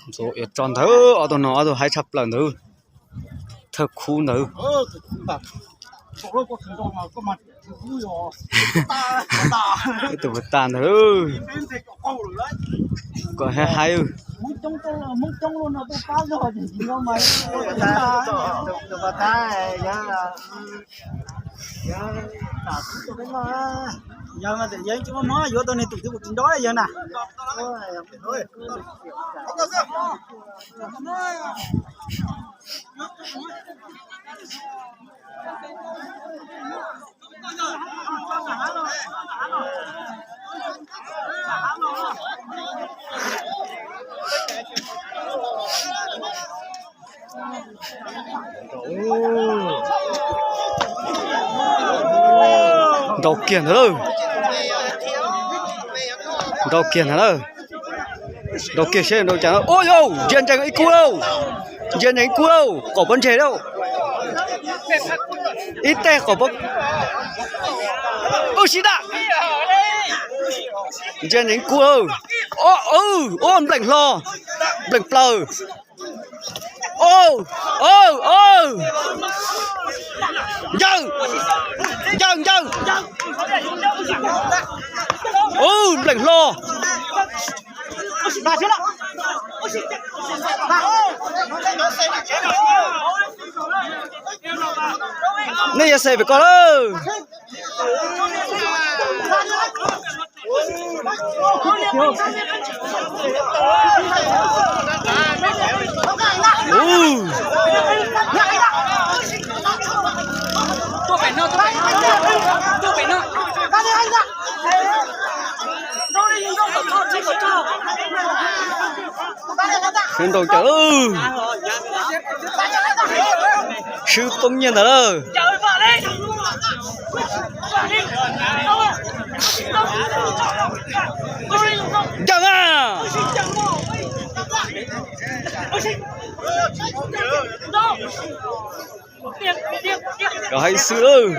Ntxuav iav tso ntawd, ob tug no ob tug haib tshaj plaws ntawd. Thawj khub ntawd. Ib tug puas tas ntawd. Kom haib haib. Yog mas, yog ib tug muaj hmoov yuav tau niag tus twg kuv tsis nco yog na. Nrau kiag ntawd lawm. Nrau kiag ntawd lawm. Nrau kiag seb nrau cas. Ua yau, ntsia ntsees ib kub lauj. Ntsia ntsees ib kub lauj, qaum pob ntseg lauj. Ib teg qaum pob. Ub sib dam. Ntsia ntsees ib kub lauj. Ua, ua, npleem hlo. Npleem plaws. Au, au, au. Ncaws, ncaws, ncaws. Au, npleem hlo. Nej yuav xav pem ko lawm. Sib nrau cas, sib poob nyiaj ntawd lawm. Ncaws a! Cov heev xwb lawm.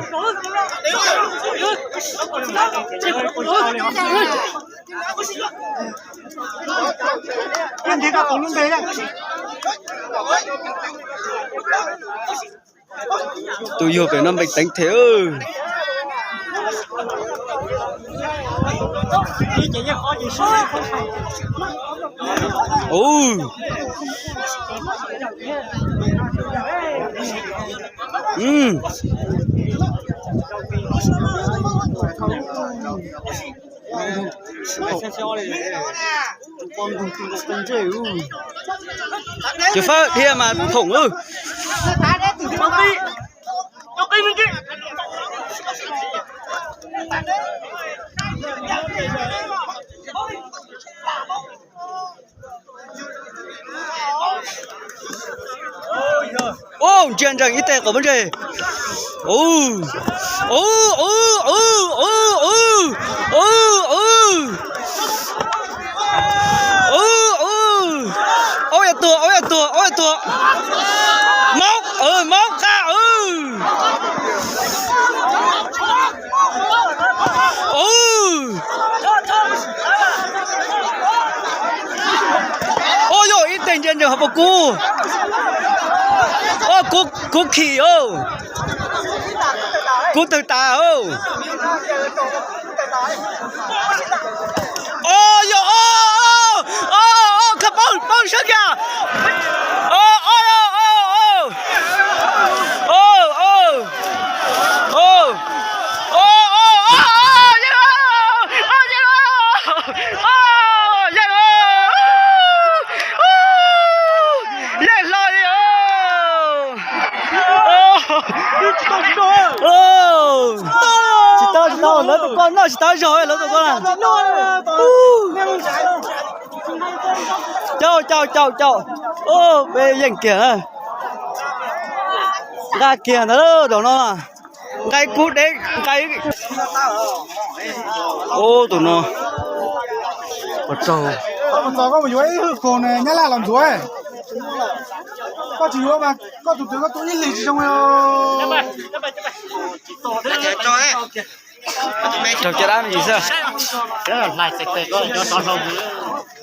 Tus yug pem no npee teev them. Cov fab dhia mas thoom lawm. Ub, ntsia ntsees ib teg qaum pob ntseg. Ub, ub, ub, ub, ub, ub, ub, ub, aub yog tuag, aub yog tuag, aub yog tuag. Maub, maub qab. Ub, ub, yog ib teg ntsia ntsees hauv paus kub. Ub, kub khim os. Kub tawg tas os. Os, yog os, os, os, khav paub, paub sab kiag. Os, os, os, os, os, os, os, yeej os, os, yeej os, os, yeej os, yeej hlo li os. Tsis tau, tsis tau, lawv tus koj noj tsis tau zog lawv tus koj na. Caum, caum, caum, caum. Peb yeej kiag na. Nqa kiag ntawd zaum no. Nqa ib kub deb, nqa ib, ub, tus no. Ua tsaug. Koj mus yuav ib hwj kaus Nyab Laj los ntxuav. Koj tsis yuav mas koj tus twg koj tua ib hlis tsis zoo li. Raug caj dab me ntsis xwb. Hlais txais tes ko cov rov hlau mus lawm.